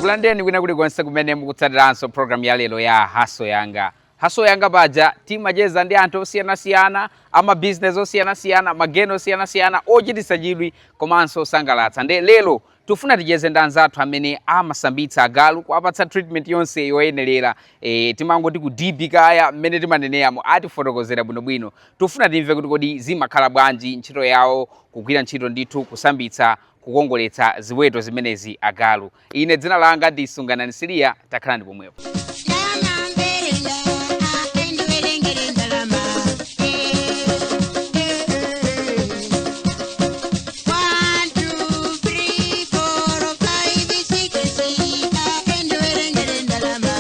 Ndikulandireni kwina kulikonse kumene mukutsatiranso program ya lero ya Hustle Yanga. Hustle Yanga paja timacheza ndi anthu osiyanasiyana, amabizinesi osiyanasiyana, mageno osiyanasiyana ochititsa chidwi komanso osangalatsa. Nde lero tifuna ticheze ndi anzathu amene amasambitsa agalu, kuwapatsa treatment yonse yoyenerera. Timangoti ku dip kaya mmene timaneneyamo, atifotokozera bwinobwino. Tifuna timve kuti kodi zimakhala bwanji ntchito yawo, kugwira ntchito ndithu kusambitsa, kukongoletsa ziweto zimenezi, agalu. Ine dzina langa ndi Sunganani Siliya, takhalani pomwepo. Ndamamverera endiwerengere ndalama. One, two, three, four, five, six, endiwerengere ndalama.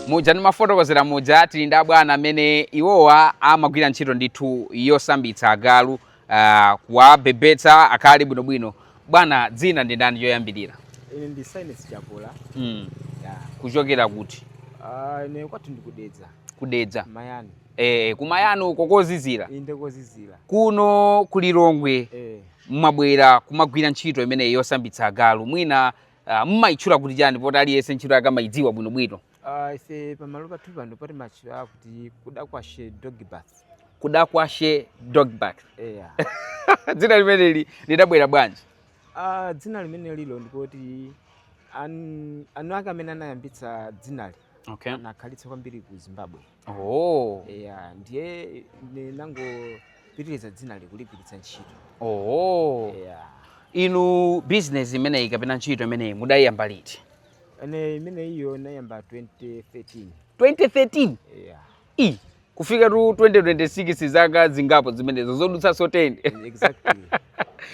Muja ndimafotokozera muja, tili ndi abwana amene iwowa amagwira ntchito ndithu yosambitsa agalu, kuwabebetsa akhale bwinobwino. Bwana, dzina ndi ndani choyambirira? Ine ndi Sinus Chapola. Ya. Kuchokera kuti? Ine kwathu ndikudedza. Kudedza. Mayani. Kumayani kokozizira. Inde, kozizira. Kuno kulilongwe mmabwera kumagwira ntchito imeneyi yosambitsa agalu. Mwina mmayitchula kuti chani, poti aliyense ntchito yake amayidziwa bwinobwino? Ife pamalo pathu pano patimatchula kuti Kudakwashe Dog Bath. Kudakwashe Dog Bath. Eya. Dzina limeneli lidabwera bwanji? Dzina limene lilo ndikuti anu ake amene anayambitsa dzinali anakhalitsa kwambiri ku Zimbabwe. Eya, ndiye ndinangopitiriza dzinali kuligwiritsa ntchito. Eya. Inu business imeneyi kapena ntchito imeneyi mudayiyamba liti? Ine imene iyo inayamba 2013. 2013? Eya. I kufika tu 2026, zaka zingapo zimenezo, zodutsanso 10. Exactly.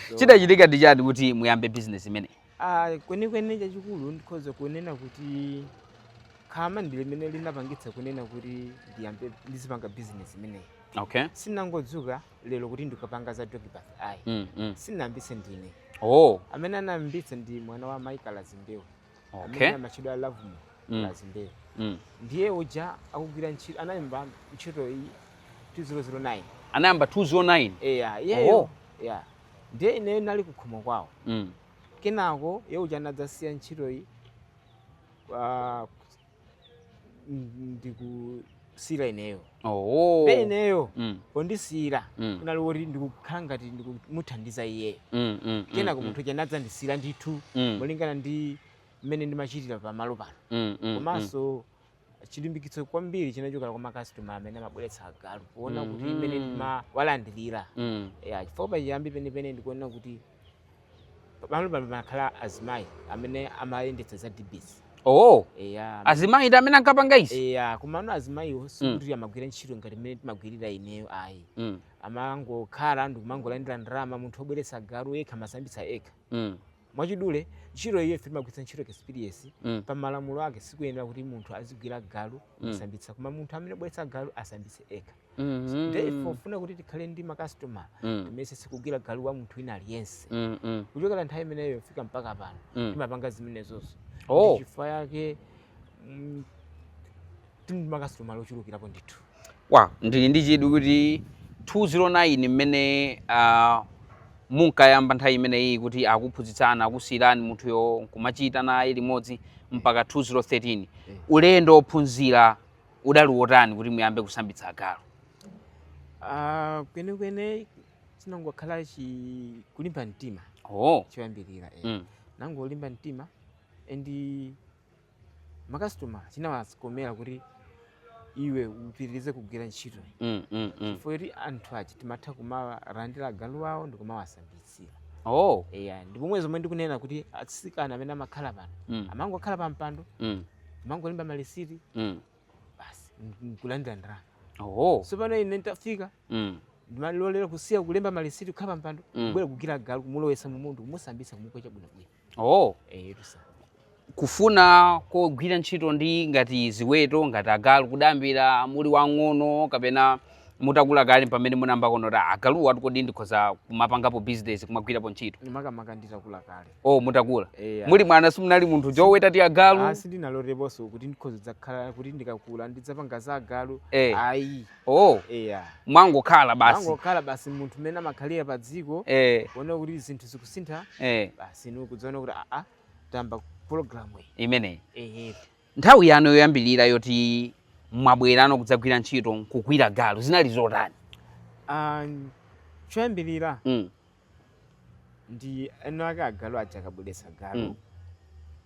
So, Chidachitika ndi chani kuti muyambe business imeneyi? Kwenikweni chachikulu ndikhoza kunena kuti khama ndi limene linapangitsa kunena kuti ndiyambe ndizipanga business imeneyi. Sinangodzuka lero kuti ndikapanga za dog bath, ayi. Sinayambitse ndine. Amene anayambitsa ndi mwana wa Michael Azimbewu amene amatchedwa Lovemore Azimbewu. Ndiye uja akugwira ntchito, anayamba ntchito iyi 2009. Anayamba 209? Eya, iyeyo. Ya, ndiye ineyo nali kukhomo kwawo. Kenako iye uja anadzasiya ntchito iyi, ndikusiyira ineyo. Ndiye ineyo pondisiyira kunali woti ndikukhala ngati ndikumuthandiza iyeyo. Kenako munthu uja anadzandisiyira ndithu molingana ndi mmene ndimachitira pamalo pano. Komanso chilimbikitso kwambiri chinachokera kwa makasitoma amene amabweretsa agalu, kuona kuti mmene timawalandirira. Ya, chifukwa pachiyambi penipene ndikuona kuti pamalo pano pamakhala azimayi amene amayendetsa za dips. Eya. Azimayi ndi amene ankapanga izi? Eya, komano azimayiwo sikuti amagwira ntchito ngati mmene timagwirira ineyo, ayi. Amangokhala ndikumangolandira ndalama, munthu wobweretsa galu yekha amasambitsa yekha. Mwachidule, ntchito iyo ife timagwiritsa ntchito experience. Pa malamulo ake sikuyenera kuti munthu azigwira galu kusambitsa, koma munthu amene obweretsa galu asambitse yekha. Ndiye ife pofuna kuti tikhale ndi makasitoma timene sikugwira galu wa munthu wina aliyense. Kuchokera nthawi imeneyo fika mpaka pano timapanga zimenezozo. Ndi chifukwa yake tili ndi makasitoma ochulukirapo ndithu. Wa, ndili ndi chidwi kuti 209 mmene munkayamba nthawi imeneyi kuti akuphunzitsana, akusiyirani munthuyo nkumachita naye limodzi mpaka 2013, ulendo wophunzira udali wotani kuti muyambe kusambitsa agalu? Kwenikweni chinangokhala chi kulimba mtima. Choyambirira. Nangolimba mtima and makasitoma chinawakomera kuti iwe upitirize kugwira ntchito, chifukwa kuti anthu aja timatha kumalandira agalu awo ndikumawasambitsira. Eya, ndi pomwe zomwe ndikunena kuti atsikana amene amakhala pano amangokhala pa mpando, amangolemba malisiti, basi, nkulandira ndalama. So pano ine nditafika ndimalolera kusiya kulemba malisiti, kukhala pa mpando, kubwera kugwira galu, kumulowetsa mumunthu, kumusambitsa, kumukwecha bwinobwino. Tusa. Kufuna kogwira ntchito ndi ngati ziweto ngati agalu kudayambira muli wang'ono kapena Mutakula kale pamene munayamba kuona kuti agaluwa kodi ndikhoza kumapangapo business, kumagwirapo ntchito? Makamaka nditakula kale. Oh, mutakula. Eya. Muli mwana simunali munthu joweta ti agalu? Ah, sindinaloteponso kuti ndikhoza dzakhala kuti ndikakula ndidzapanga za agalu. Ayi. Oh. Eya. Mwangokhala basi. Mwangokhala basi, munthu mmene amakhalira pa dziko, kuona kuti zinthu zikusintha, basi inu kudzaona kuti aa, tamba program iyi imeneyi. Ehe. Nthawi yanu yoyambilira yoti mwabwerano kudzagwira ntchito nkugwira galu zinali zotani? Ah, choyambirira ndi eni ake agalu aja akabweretsa galu,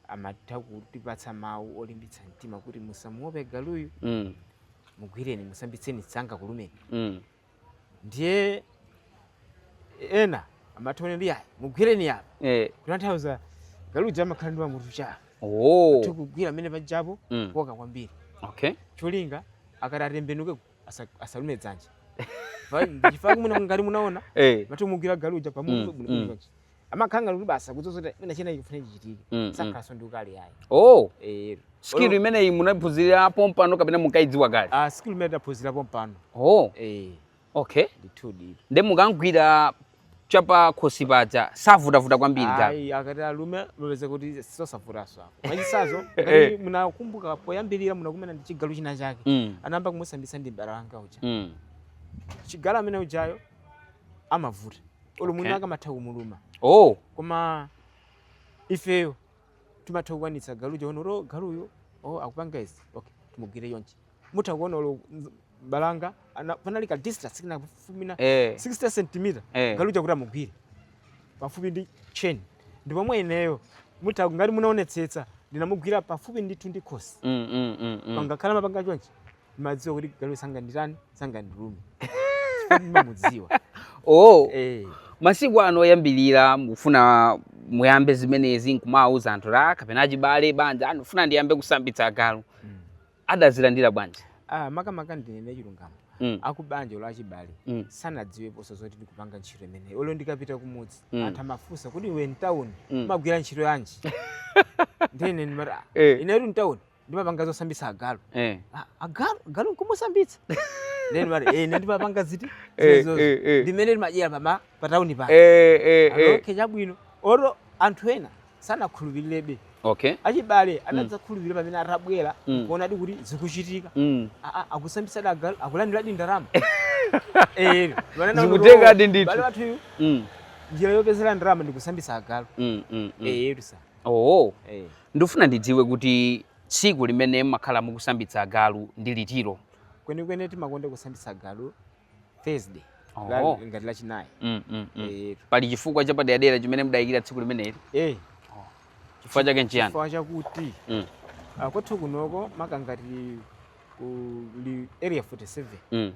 amatha kutipatsa mawu olimbitsa mtima kuti musamuope galuyu, mugwireni, musambitseni, sangakulumeni. Ndiye ena amatha kunena ndi ayi, mugwireni apa, kutanthauza galuja amakhala ndi pamutu cha tikugwira amene pajapo koka kwambiri, cholinga akati atembenuke asalume dzanja. Chifukwa kumene ngati munaona mati mugwira galuja pamutu bwino, amakhala ngati kuti basa kudzozota mwina china chikufuna chichitike. Sakhalanso ndi ukali ayi. Oh. Eh. Skill imeneyi munaphunzira pompano kapena munkaidziwa kale? Ah, skill imene taphunzira pompano. Oh. Eh. Okay. Ndithudi. Nde mukangwira chapa khosi paja savutavuta kwambiri galu? Ayi, akati alume mupeze kuti sosavutaso apo. Mwachitsanzo, ngati munakumbuka poyambirira munakumana ndi chigalu china chake, anayamba kumusambitsa ndi m'bale wanga uja. Chigalu amene ujayo amavuta olo mwini wake amatha kumuluma. Oh. Koma ifeyo timatha kukwanitsa galuja ono ro galuyo, oh, akupanga izi, okay, timugwire yonchi. Mutha kuona olo balanga panali ka distance kina pafupi na 60 cm, galuja kuti amugwire pafupi ndi chain, ndipo pomwe ineyo mutha ngati munaonetsetsa ndinamugwira pafupi ndithu ndi khosi. Pangakhala mapanga chonchi, madziwa kuti galu sanganditani, sangandilume, chifukwa ndimamudziwa. Oh. Eh. Masiku ano oyambirira mukufuna muyambe zimenezi, nkumawuza anthu ra kapena achibale, banja, andifuna ndiyambe kusambitsa agalu, adazilandira bwanji? Ah, makamaka ndinene chilungamo, akubanja olo achibale sanadziweponso zoti ndikupanga ntchito imeneyi. Olo ndikapita kumudzi, anthu amafunsa kuti iwe mtawuni umagwira ntchito yanji? Ndine ndimati, "Ah, inetu mtawuni ndimapanga zosambitsa agalu." "Ah, agalu, agalu nkumusambitsa?" Ndine ndimati, "Eh, ine ndimapanga ziti zimenezozo." Ndimene timadyera pama patawuni pano. Okay, chabwino. Olo anthu ena sanakhulupirirebe. Achibale anadzakhulupirira pamene atabwera kuonadi kuti zikuchitika. Ah, ah, akusambitsa agalu, akulandiradi ndalama. Eh, manena kuti, Zikutekadi "Oh, ndithu." bale wathuyu njira yopezera ndalama ndikusambitsa agalu. Eh, tusa. Oh. Eh. Ndifuna ndidziwe kuti tsiku limene mmakhala mukusambitsa agalu ndi litiro? Kwenikweni timakonda kusambitsa agalu Thursday, ngati Lachinayi. Eh. Pali chifukwa chapaderadera chimene mudayikira tsiku limeneli? Eh. Chifukwa chake nchiyani? Chifukwa chakuti kwathu kunoko, makangati ku li Area 47,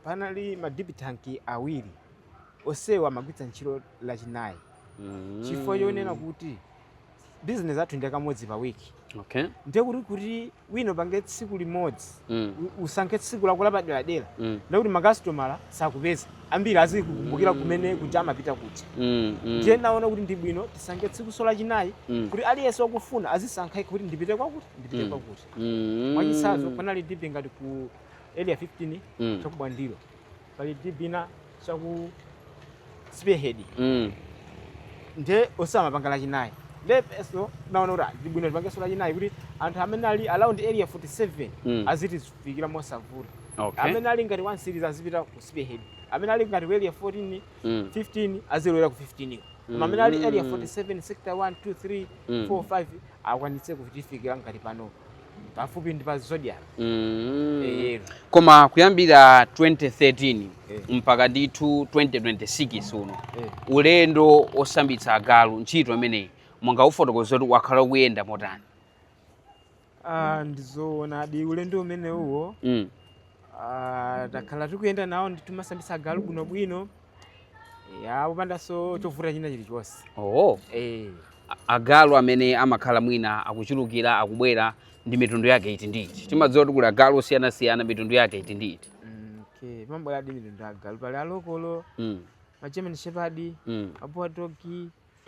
panali ma dip tank awiri, onsewa amagwiritsa ntchito Lachinayi, chifukwa chonena kuti business athu ndi kamodzi pa wiki. Ndiye kuti wina upange tsiku limodzi, usankhe tsiku lako lapaderadera, ndekuti makasitomala sakupeza ambiri, azikukumbukira kumene kuti amapita kuja. Ndiye naona kuti ndi bwino tisankhe tsiku Lachinayi, kuti aliyense wakufuna azisankha kuti ndipite kwakuti, ndipite kwakuti. Mwachitsanzo, panali dip ngati ku Area 15, chaku Bwandilo, pali dip ina chaku Spearhead. Ndiye osamapanga Lachinayi. Ndiye peso naona kuti ndi bwino tipangenso Lachinayi kuti anthu amene ali around Area 47 azitifikira mosavuta. Amene ali ngati one series azipita ku Spearhead, amene ali ngati ku Area 14, 15 azilowera ku 15 iko, koma amene ali Area 47 sector 1, 2, 3, 4, 5 akwanitse kutifikira ngati pano pafupi ndi pa Zodiac. Eh. Koma kuyambira 2013 mpaka ndithu 2026 uno, ulendo osambitsa agalu, ntchito imeneyi mungaufotokoze kuti wakhala ukuyenda motani? Ah, ndizoonadi, ulendo umene uwo takhala tikuyenda nawo ndi timasambitsa agalu bwinobwino, ya, upandanso chovuta china chilichonse. Oh. Eh. Agalu amene amakhala mwina akuchulukira akubwera ndi mitundu yake iti ndi iti? Timadziwa kuti kuli agalu osiyanasiyana, mitundu yake iti ndi iti? Okay, pamabwera di mitundu ya agalu, pali a local, ma German Shepherd, ma Bulldog,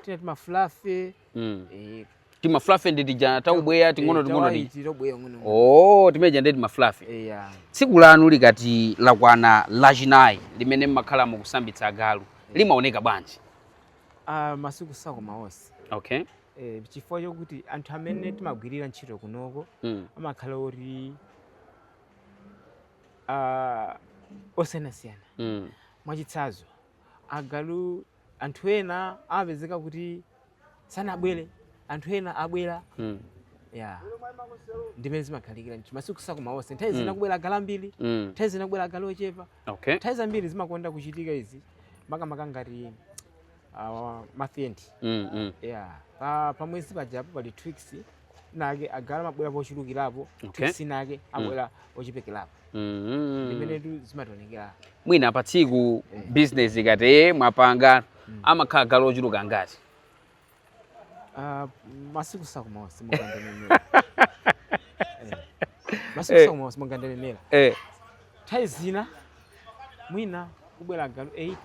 tina tima fluffy. Eh. Tima fluffy ndi tija taubweya ting'ono ting'ono tija. Tawaiti tobweya ng'ono. Oh, timeja ndi tima fluffy. Eya. Tsiku lanu likati lakwana Lachinayi limene mmakhala mukusambitsa agalu, limaoneka bwanji? Ah, masiku sakoma onse. Okay. Chifukwa chokuti anthu amene timagwirira ntchito kunoko amakhala oti osiyanasiyana. Mwachitsanzo, agalu anthu ena amapezeka kuti sanabwere, anthu ena abwera. Ya, ndimene zimakhalikira ntchito. Masiku sakoma onse, nthawi zina kubwera agalu ambiri, nthawi zina kubwera agalu ochepa. Nthawi zambiri zimakonda kuchitika izi makamaka ngati month end. Ya, pa mwezi pajapo pali 2 weeks nake agalu amabwera pochulukirapo, 2 weeks nake abwera ochepekerapo. Ndimene tu zimationekera. Mwina pa tsiku business ikati mwapanga, amakhala agalu ochuluka ngati? Masiku sakoma onse mukandanenera. Masiku sakoma onse mukandanenera. Nthawi zina mwina kubwera agalu 80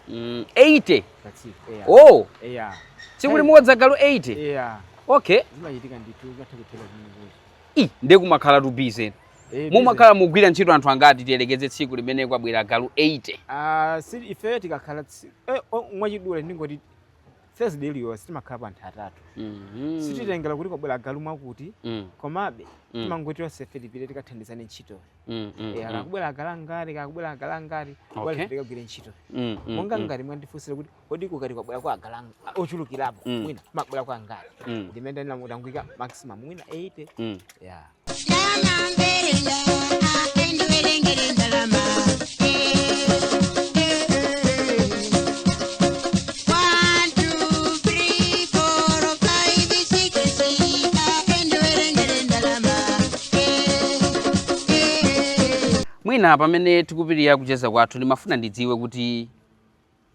80 pa tsiku. Eya. Oh, Eya. tsiku limodzi agalu 80? Eya. Zimachitika ndithu, zimatha kutheka zimenezozo. I ndiye kumakhala tu busy. Mumakhala mugwira ntchito anthu angati, tiyelekeze tsiku limene kwabwera agalu 80? Ah, si ife tikakhala mwachidule ndingoti Thursday iliyonse timakhala pa anthu atatu. Sititengera kuti kwabwera agalu mwakuti, komabe timangoti tonsefe tipite tikathandizane ntchito. Kakubwera agalu angati, kakubwera agalu angati, bwana, tikagwire ntchito. Monga ngati mwandifunsira kuti kodi kukati kwabwera kwa agalu ochulukirapo, mwina mabwera kwa angati, ndimene ndangwika maximum mwina 80. Yeah. Ndalama mberenda, endiwerengere ndalama. One, two, three, four, five, six, endiwerengere ndalama. Mwina pamene tikupirira kucheza kwathu, ndimafuna ndidziwe kuti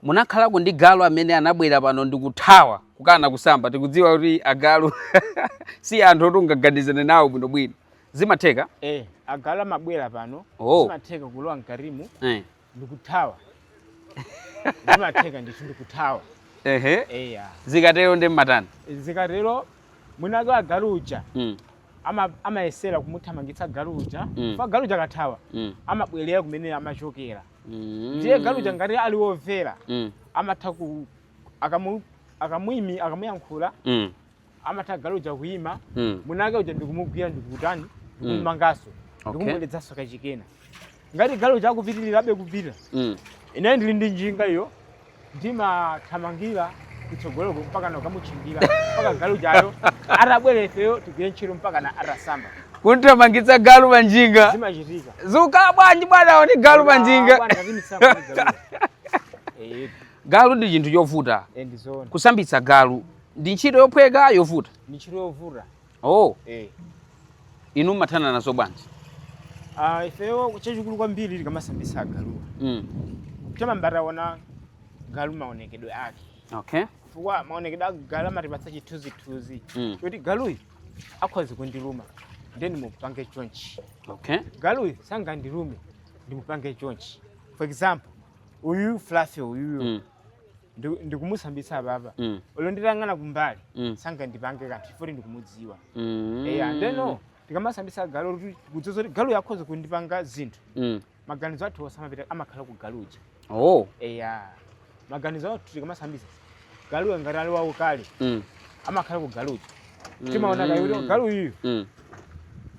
munakhalako ndi galu amene anabwera pano ndikuthawa, kukana kusamba? Tikudziwa kuti agalu si anthu oti ungaganizane nawo bwinobwino. Zimatheka? Agalu amabwera pano. Zimatheka kulowa mkatimu ndikuthawa. Zimatheka ndithu, ndikuthawa. Eya. Zikatero ndi mmatani? Zikatero mwinake agalu uja amayesera kumuthamangitsa galu uja. Fa galu uja akathawa, amabwerera kumene amachokera. Ndiye galu uja ngati ali womvera, amatha ku akamuyimi akamuyankhula, amatha galu uja kuyima. Mwinake uja ndikumugwira, ndikutani, ndikumumanganso, ndikumubweretsanso kachikena. Ngati galu uja akupitirirabe kupita, ine ndili ndi njinga iyo, ndimathamangira kutsogoloko mpaka nakamutchingira, mpaka galu ujayo atabwera, ifeyo tigwire ntchito mpaka na atasamba. Kunthamangitsa galu pa njinga? Zimachitika. Zikukhala bwanji bwana, oni galu pa njinga? Bwana, ngati galu. Galu ndi chinthu chovuta. Ndizoona. Kusambitsa galu ndi ntchito yophweka, yovuta? Ndi ntchito yovuta. Oh. Inu mmathana nazo bwanji? Ah, ifeyo chachikulu kwambiri tikamasambitsa agaluwa, timayamba taona galu maonekedwe ake, chifukwa maonekedwe a galu amatipatsa chithunzithunzi kuti galuyu akhoza kundiluma, ndiye ndimupange chonchi. Galuyu sangandilume, ndimupange chonchi. For example, uyu Fluffy uyuyo, ndikumusambitsa apapa, ulo nditang'ana kumbali, sangandipange kanthu chifukwa ndikumudziwa. Eya, ndeno tikamasambitsa galu, kudziwa kuti galuyu akhoza kundipanga zinthu, maganizo athu onse amapita, amakhala ku galuja. Eya, maganizo athu tikamasambitsa galuyo ngati ali waukali, amakhala ku galuja. Timaona kayi kuti galu uyu,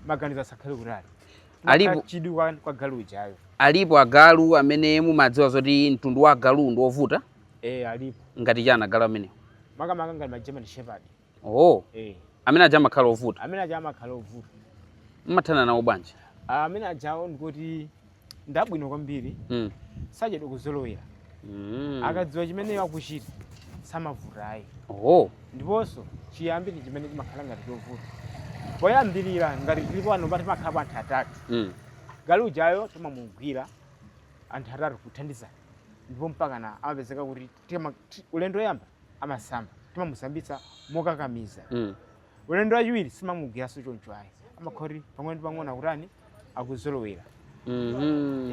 maganizo asakhale kutali. Chidwi kwa galujayo. Alipo agalu amene mumadziwa zoti mtundu wa agalu ndi wovuta? Alipo. Ngati chani agalu amenewo? Makamaka ngati ma German Shepherd. Oh. Amene aja amakhala ovuta? Amene aja amakhala ovuta. Mmathana nawo bwanji? Amene ajawo ndikuti ndabwino kwambiri. Sachedwa kuzolowera. Akadziwa chimene akuchita samavutayi. Ndiponso chiyambi ndi chimene chimakhala ngati chovuta poyambirira. Ngati tilipo ano, timakhala anthu atatu. Galu ujayo timamugwira anthu atatu kuthandizana, ndipo mpakana amapezeka kuti ulendo woyamba amasamba, timamusambitsa mokakamiza. Ulendo wachiwiri simamugwiranso choncho ayi, amakhala kuti pang'ono ndi pang'ono akutani, akuzolowera.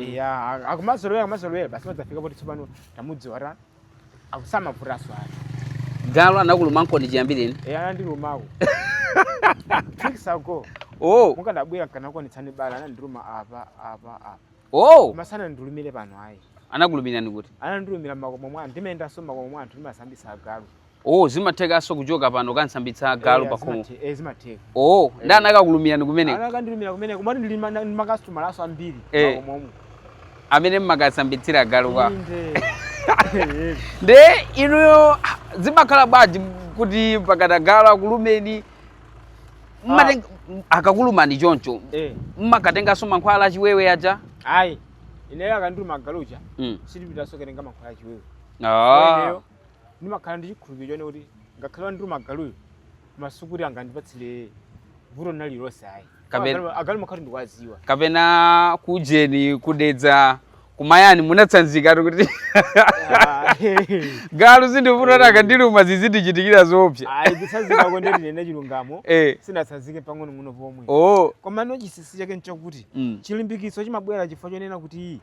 Iya, akumazolowera, akumazolowera, basi madzafika poti tsopano tamudziwa ta akusamavutanso ayi. Galu anakulumankoni chiyambireni? E, anandilumako 2 weeks ago. Oh. Mukadabwera kanakuonetsani bala, anandiluma apa, apa, apa. Oh. Masana ndilumire pano ayi. Anakulumirani kuti? Anandilumira makomo mwa, ndimayendanso makomo mwa anthu, ndimasambisa agalu. Oh, zimathekanso kuchoka pano kansambitsa galu pakhomo? Zimatheka. Oh, ndi anakakulumirani kumeneko? Anakandilumira kumeneko, komati ndili ndi makasitomala aso ambiri makomomo. Amene mmakasambitsira galu kwa? Inde. Nde inuyo zimakhala bwanji kuti pakata galu akulumeni, akakulumani choncho, mmakatenganso mankhwala achiwewe aja? Ayi, ineyo akandiluma galuja, sindipitaso kutenga mankhwala achiwewe. Ineyo ndimakhala ndi chikhulupiriro chone kuti ngakhale wandiluma galuyo, masukuti angandipatsire vuto nalilonse ayi. Agalu makhati ndikuwaziwa. Kapena kujeni kudedza kumayani munatsanzikatu kuti galu sindifuna kuti akandiluma zizindichitikira zoopsa? Ayi, kutsanzikako ndeti nene chilungamo, sinatsanzike pang'ono-ng'ono pomwe. Koma no chinsinsi chake nchakuti chilimbikitso chimabwera chifukwa chonena kuti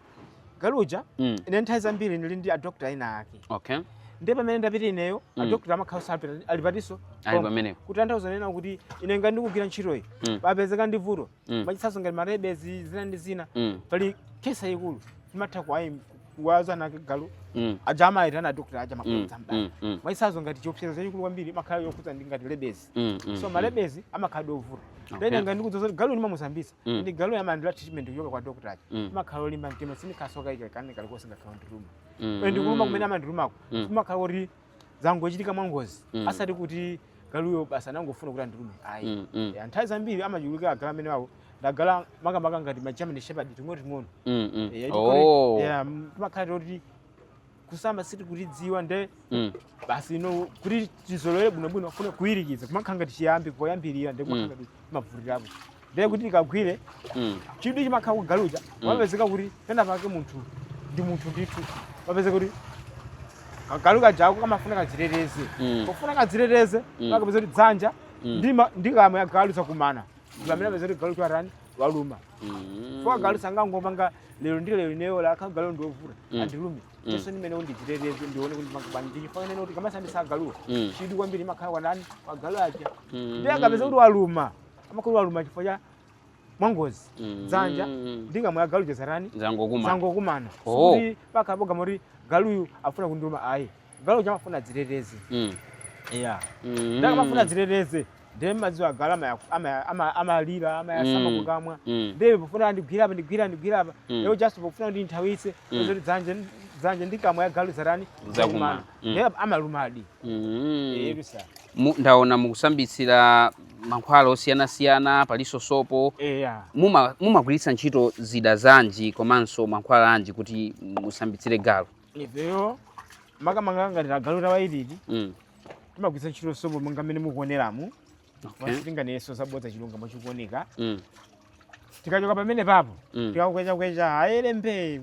galuja, ine nthawi zambiri ndili ndi adokta ena ake. Ndiye pamene ndapita ineyo, adokta amakhala ali patinso? Ali pamenepo. Kutanthauza nena kuti ine ngati ndikugwira ntchitoyi, papezeka ndi vuto, mwachitsanzo ngati ma rabies, zina ndi zina, pali case yayikulu, timatha kuwaza nake galu aja, amayitana adokta aja, mabodza mbali. Mwachitsanzo ngati chiopsezo chachikulu kwambiri imakhala yokhudza ndi ngati rabies. So ma rabies amakhala ovuta. Ndene ngati ndikudziwa kuti galu ndimamusambisa, ndi galu amalandira treatment kuchoka kwa doctor aja, imakhala olimba mtima, sindikhaso kayika kane kalikonse ngakhala ndiluma. Ndikuluma kumene amandilumako, kumakhala kuti zangochitika mwangozi, asati kuti galuyo basi anangofuna kuti andilume ayi. Ya, nthawi zambiri amachuluka agalu amene wawo ndagala makamaka ngati ma German Shepherd ting'onoting'ono. Timakhala kuti kusamba sitikulidziwa, nde basi ino kuti tizolowere bwinobwino funa kuyirikiza, kumakhala ngati chiyambi poyambirira, nde kumakhala ngati timavutirapo, nde kuti tikagwire chidwi chimakhala kugaluja, wapezeka kuti pena pake munthu ndi munthu ndithu, wapezeka kuti kagalu kajako kamafuna kadziteteze. Pofuna kadziteteze, pakapeza kuti dzanja ndi kamwe agalu zakumana, pamene apeza kuti galu chwarani waluma. Fo galu sangangopanga lero ndi lero, ineyo lakha galu ndiovuta, andilume, inso ndimene ndidziteteze, ndione kuti ndimangabwanji, chifukwa nene kuti kamasambisa agaluwa, chidwi kwambiri imakhala kwanani kwa galu aja. Ndi akapeza kuti waluma, amakhala waluma chifukwa cha mwangozi, dzanja ndi kamwe agalu chazarani. Zangokuma. Zangokumana. Sikuti pakhala pogama kuti galuyu afuna kundiluma ayi, galu chamafuna adziteteze. Yeah. Ndakamafuna adziteteze, ndiye madziwa agalu amalira, amayasama kukamwa. Ndiye pofuna ndigwira apa, ndigwira, ndigwira apa, lero just pofuna kuti nthawitse, kuti dzanja ndi kamwa ya galu zarani? Zakumana. Ndiye amalumadi. Erusa. Ndaona mukusambitsira mankhwala osiyanasiyana, palinso sopo. Eya. Mumagwiritsa ntchito zida zanji komanso mankhwala anji kuti musambitsire galu? Ifeyo makamaka ngati agalu tawayititi, timagwiritsa ntchito sopo monga mmene mukuoneramu. Sitinganeso zabodza, chilungamo chikuoneka. Tikachoka pamene papo, tikakwechakweza ayere mbee,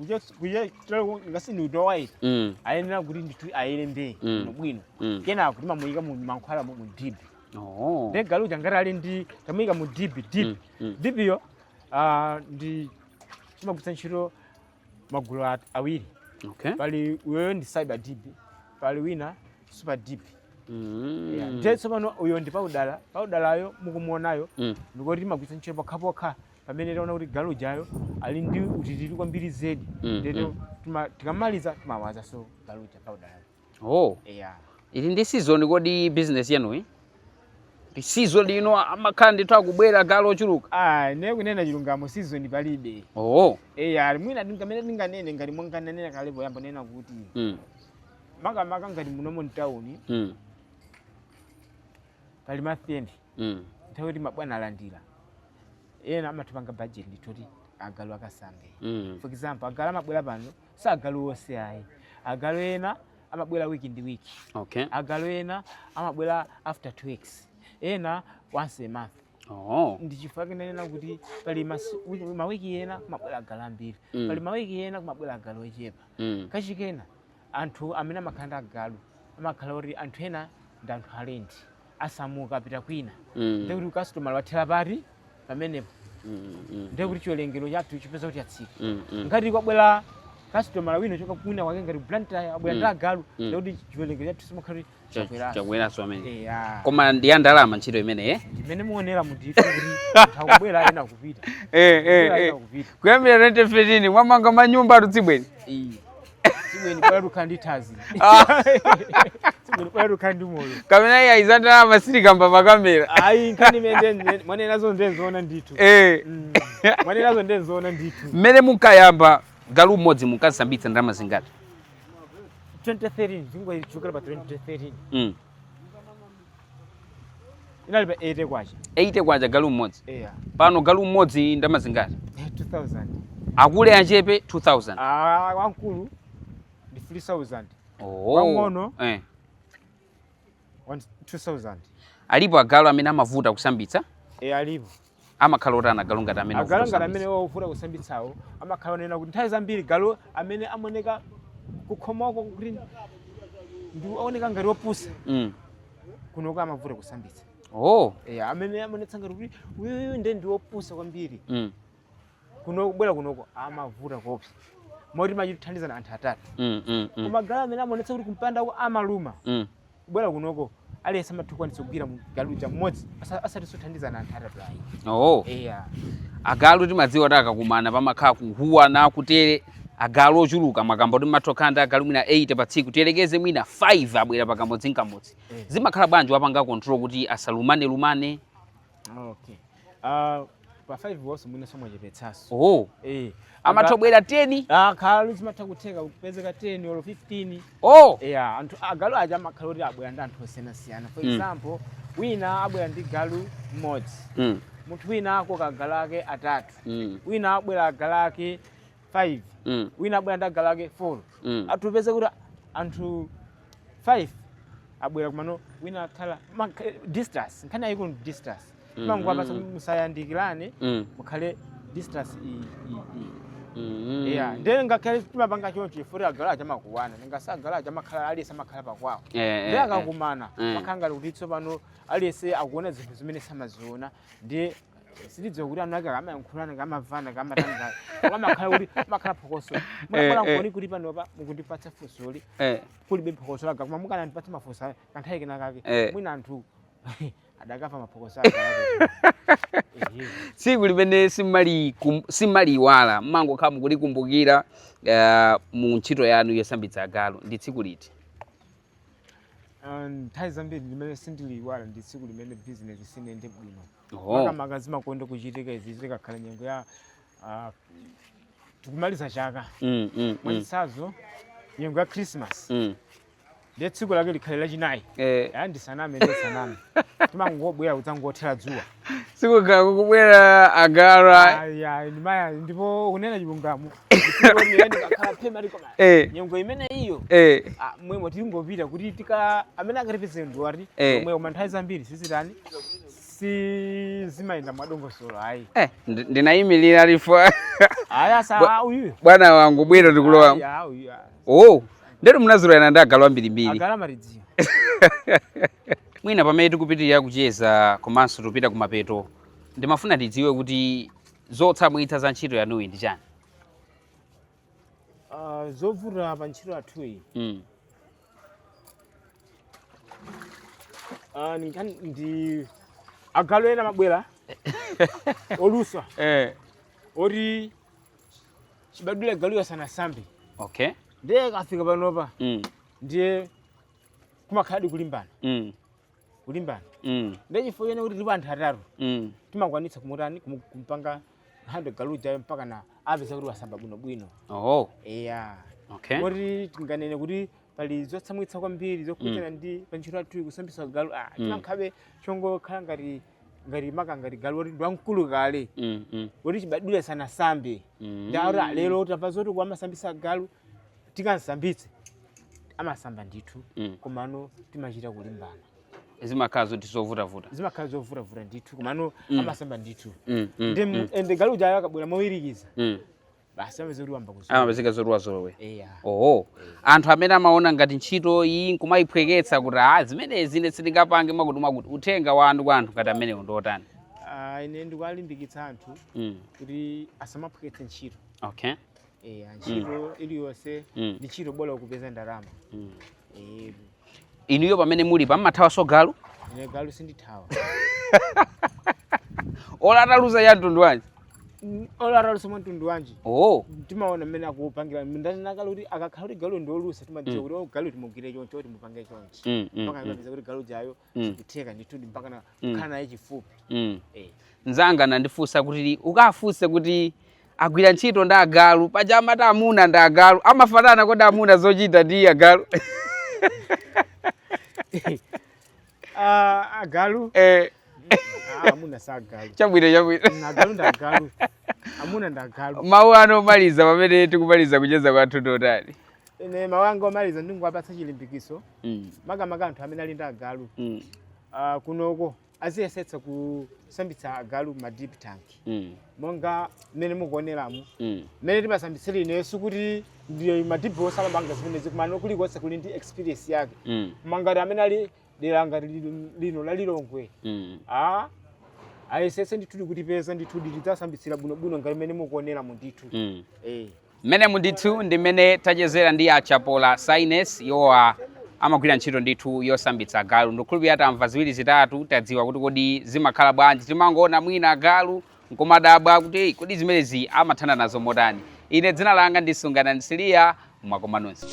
ngasi waita, ayenera kuti ndithu ayere mbee bwino. Kenako timamuyika mu mankhwala mu dip. Ndiye galuja ngati ali ndi, tamuyika mu dip, dip, dipiyo ndi timagwiritsa ntchito magulu awiri. Pali uyoyo ndi cyber dip, pali wina super dip. Yeah, ndiye tsopano uyo ndi paudala, paudalayo mukumuonayo, ndikuti timagwiritsa ntchito pokhapokha pamene taona kuti galujayo ali ndi utitiri kwambiri zedi. Ndeno tikamaliza timawaza so galuja paudalayo. Yeah. Ili ndi season kodi business yanuyi? Ndi season ino amakhala ndithu akubwera galu ochuluka? Ah, ne kunena chilungamo, season palibe. Eya, mwina tingamene tinganene ngati mwanganenera kale poyamba nena kuti makamaka ngati munomo mtawuni, pali month end, nthawi kuti mabwana alandira, ena amatipanga budget nditoti agalu akasambe. For example, agalu amabwera pano si agalu onse ayi, agalu ena amabwera wiki ndi wiki, agalu ena amabwera after 2 weeks, ena once a month. Ndi chifukwa kinanena kuti pali mawiki ena kumabwera agalu ambiri, pali mawiki ena kumabwera agalu ochepa. Kachikena anthu amene amakhala ndi agalu amakhala kuti anthu ena ndi anthu alendi, asamuka apita kwina, ndiye kuti customer wathera pati pamenepo, ndiye kuti chiwerengero chathu chipeza kuti chatsika. Ngati kwabwera Customer wina choka kwina wake ngati Blantyre abwera ndi agalu, ndikuti chiwerengero chathu simakhala chakweraso. Chakweraso amene. Eya. Koma ndi ya ndalama ntchito imene, eh? Ndimene muonera mundithu kuti anthu akubwera, ena akupita. Kubwera, ena akupita. Kuyambira 2015 mwamanga manyumba atutsibweni. Tsibweni bwera tukhala ndi thazi, tsibweni bwera tukhala ndi moyo. Kapena iya iza ndalama sitikamba pakamera. Ayi, nkhani imene mwanenazo ndenzoona ndithu. Mwanenazo ndenzoona ndithu. Mmene munkayamba, galu mmodzi munkasambitsa ndalama zingati? 2013, zingochokera pa 2013, inali pa 80 kwacha. 80 kwacha galu mmodzi? Eya. Pano galu mmodzi ndalama zingati? 2000. Akule achepe 2000? Ah, wamkulu ndi 3000. Oh. Wang'ono. 2000. Alipo agalu amene amavuta kusambitsa? E, alipo. Amakhala otani agalu ngati amene Agalu ovuta ngati amene kusambitsa? wovuta kusambitsawo amakhala onena kuti nthawi zambiri galu amene amaoneka kukhomoko kuti ndi aoneka ngati wopusa, kunoko amavuta kusambitsa. E, amene amaonetsa ngati kuti uyuyu nde ndi wopusa kwambiri, kuno kubwera kunoko amavuta kopsa moti machithandizana anthu atatu. Koma galu amene amaonetsa kuti kumpandako amaluma, kubwera kunoko aliyense amatha kukwanitsa kugwira galuja mmodzi asati sothandizana anthu atatu ayi. Eya. Agalu timadziwa kuti akakumana pamakhala kuhuwa na kutere. Agalu ochuluka, mwakamba kuti matokhala ndi agalu mwina 8 pa tsiku, tiyelekeze mwina 5 abwera pakamodzi nkamodzi, zimakhala bwanji wapanga control kuti asalumane lumane? Okay, pa 5 wonso mwina somwachepetsaso. Amatha kubwera 10? Akhalu zimatha kutheka kupezeka 10 or 15. Yeah, anthu agalu aja amakhala kuti abwera ndi anthu osiyanasiyana. For example, wina abwera ndi galu mmodzi, munthu wina akoka agalu ake atatu, wina abwera agalu ake 5, wina abwera ndi agalu ake 4. Atupeze kuti anthu 5 abwera, kumano wina akhala distance, nkhani ayikulu ndi distance. Timangowapatsa musayandikirane, mukhale distance iyi, iyi, iyi. Yeah, ndiye ngakhale timapanga choncho chifukwa agalu aja amakuwana, ningasi agalu aja amakhala aliyense amakhala pakwawo. Ndiye akakumana, makhala ngati kuti tsopano aliyense akuona zinthu zimene samaziona. Ndiye sitidziwa kuti anu ake amayankhulana, kamavana, kamatanga, amakhala kuti amakhala phokoso. Munakhala nkoni kuti panopa mukundipatsa funsoli, kulibe phokoso laga, koma mukanandipatsa mafunso aya kanthawi kena kake, mwina anthu adakafa maphokoso ake. Tsiku limene simmaliiwala, mmangokhala mukulikumbukira mu ntchito yanu yosambitsa agalu, ndi tsiku liti? Nthawi zambiri limene sindiliiwala ndi tsiku limene business sinende bwino. Makamaka zimakonda kuchitika izi zikakhala nyengo ya tikumaliza chaka. Mwachitsanzo, nyengo ya Christmas, ndiye tsiku lake likhale Lachinayi. Ya, ndisaname, ndisaname, timangobwera kudzangothera dzuwa. Sikukhala kukubwera agalu. Aya, ndimaya, ndipo kunena chilungamo, ndikakhala phema koma nyengo imene iyo, mwemo tingopita kuti tika amene akatipeze ndiwati omwe. Koma nthawi zambiri sizitani, sizimayenda mwadongosolo ayi. Ndinayimirira lifo. Aya, sa uyuyo. Bwana wangu bwino tikulowa. Aya, uyu, ah. Oh, ndero munazolowera ndi agalu ambirimbiri. Agalu amatidziwa. Mwina pamene tikupitirira kucheza komanso tupita kumapeto, ndimafuna tidziwe kuti zotsamwitsa za ntchito yanuyi ndi chani? Zovuta pa ntchito yathuyi, ndi agalu ena mabwera oluswa, oti chibadwire galuyo asanasambe. Ndiye kafika panopa, ndiye kumakhaladi kulimbana, kulimbana. Ndiye chifukwa chene kuti tilipo anthu atatu, timakwanitsa kumutani, kumpanga handle galuja mpaka na apeza kuti wasamba bwinobwino. Eya. Moti tinganene kuti pali zotsamwitsa kwambiri zokhudzana ndi pa ntchito yathuyi kusambitsa galu, timankhabe chongokhala ngati maka ngati galu oti ndi wamkulu kale, kuti chibadwire sanasambe. Ndakuti lero tamva zoti kuamasambisa galu, tikansambitse, amasamba ndithu. Komano timachita kulimbana. Zimakhala zoti zovutavuta. Zimakhala zovutavuta ndithu, komano amasamba ndithu. Ndi ende galu uja akabwera mowirikiza, basi, amapeza kuti wamba kuzola. Amapezeka zoti wazolowera. Eya. Oh, anthu amene amaona ngati ntchito iyi nkumayiphweketsa kuti a zimenezi ine sindingapange mwakuti mwakuti, uthenga wanu kwa anthu ngati amenewo ndi otani? Ah, ine ndikuwalimbikitsa anthu kuti asamaphweketse ntchito. Ntchito iliyonse ndi ntchito, bola kupeza ndalama. Inuyo pamene muli pammathawaso galu? Ine galu sindithawa. Olo ataluza ya mtundu wanji? Olo atalusa mwa mtundu wanji. Oh. Timaona mmene akupangira. Ndanakala kuti akakhala kuti galu ndiolusa, timadziwa kuti, oh, galu timugwire chonchi, oti mupange chonchi, mpaka imapeza kuti galu jayo zikutheka ndithu, mpaka na kukhala naye chifupi. Mzanga nandifunsa kuti ukafunse kuti agwira ntchito ndi agalu paja, amati amuna ndi agalu amafanana. Kodi amuna zochita ndi agalu? Ah, agalu? Ah, amuna sa agalu. Chabwino, chabwino. Agalu ndi agalu, amuna ndi agalu. Mawu ano omaliza pamene tikumaliza kucheza kwathu ndotani? Ine mawu anga omaliza, ndingowapatsa chilimbikiso, makamaka anthu amene ali ndi agalu. Ah, kunoko aziyesetsa kusambitsa agalu ma dip tank monga mmene mukuoneramu, mmene timasambitsira ineyo. Sikuti ndi ma dip osamapanga zimenezi, kumano kulikonse kuli ndi experience yake. Mangati amene ali dera ngati lino la Lilongwe, ah, ayesetse ndithu kutipeza ndithu, tidzasambitsira bwinobwino ngati mmene mukuoneramu ndithu. Mmene ndithu ndi mmene tachezera ndi Achapola Sines yowa, amagwira ntchito ndithu yosambitsa agalu. Ndikukhulupirira tamva ziwiri zitatu, tadziwa kuti kodi zimakhala bwanji. Timangoona mwina agalu nkumadabwa kuti, "Ei, kodi zimenezi amathana nazo motani?" Ine dzina langa ndi Sungana Nsiliya. Mwakoma nonse.